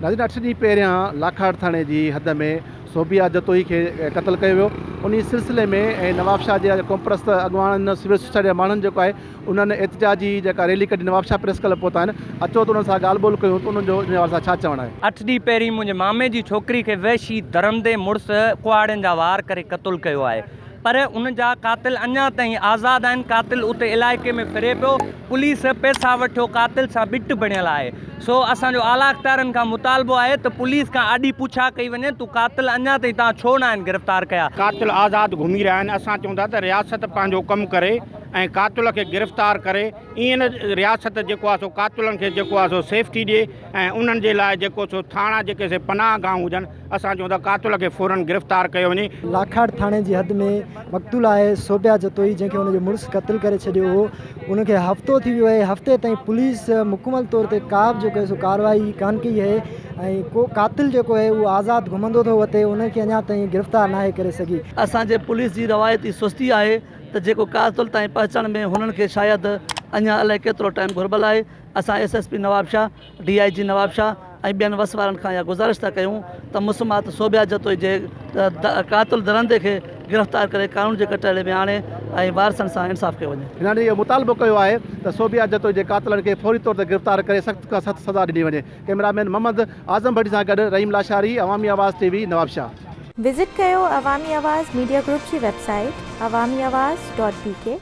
ناظرين اٺ ڏينهن پهريان لاکاڙ ٿاڻي جي حد ۾ صوبيا جتوئي کي قتل ڪيو ويو انهي سلسلي ۾ نوابشاهه جي قومپرست اڳواڻن سول سوسائٽي جا ماڻهن جيڪو آهي انهن احتجاجي جيڪا ريلي ڪڍي نوابشاهه پريس ڪلب پهتا آهن اچو ته انهن سان ڳالهه ٻولهه ڪيون ته انهن جو ان حوالي سان ڇا چوڻ آهي. اٺ ڏينهن پهرين منهنجي مامي جي ڇوڪري کي وحشي درندي مڙس ڪهاڙين جا وار ڪري قتل ڪيو آهي پر ان جا قاتل اڃا تائين آزاد آهن، قاتل اتي علائقي ۾ ڦري پيو، پوليس پئسا وٺيو قاتل سان ٻٽ بڻيل آهي، سو اسان جو اعليٰ اختيارن کان مطالبو آهي ته پوليس کان آڏي پڇا ڪئي وڃي ته قاتل اڃا تائين توهان ڇو ناهن گرفتار ڪيا. قاتل آزاد گهمي رهيا آهن، اسان چئون ٿا ته رياست پنهنجو ڪم ڪري ۽ قاتل کي گرفتار ڪري، ائين نه رياست جيڪو آهي سو قاتلن کي جيڪو آهي سو سيفٽي ڏئي ۽ انهن جي لاء جيڪو سو ٿاڻا جيڪي سي پناهه گاهون هجن، اسان چئون ٿا قاتل کي فورن گرفتار ڪيو وڃي. لاکاڙ ٿاڻي جي حد ۾ مقتول آهي صوبيا جتوئي جنهن کي ان جو مڙس قتل ڪري ڇڏيو هو ان کي هفتو ٿي ويو آهي هفتي تائين پوليس مڪمل طور تي ڪا به جيڪو آهي سو ڪارروائي ڪانه ڪئي آهي ۽ ڪو قاتل جيڪو آهي اهو آزاد گهمندو ٿو وتي ان کي اڃا تائين گرفتار ناهي ڪري سگهي. اسان جي پوليس جي روايتي سستي آهي ته جيڪو قاتل تائين پهچڻ ۾ هنن کي شايد اڃا الائي ڪيترو ٽائيم گهربل آهي اسان S S P Nawabshah D I G Nawabshah ۽ ٻين وس وارن کان اها گذارش ٿا ڪيون ته مسمات صوبيا جتوئي جي قاتل درندي کي گرفتار ڪري قانون جي ڪٽهڙي ۾ آڻي ۽ وارثن سان انصاف ڪيو وڃي. هنن اهو مطالبو ڪيو آهي ته صوبيا جتوئي جي قاتلن کي فوري طور تي گرفتار ڪري سخت کان سخت سزا ڏني وڃي. ڪئميرا مين محمد اعظم ڀٽي سان گڏ رحيم لاشاري، عوامي آواز ٽي وي، نوابشاهه. وزٽ ڪيو عوامي آواز ميڊيا گروپ جي website Awami Awaz dot B K.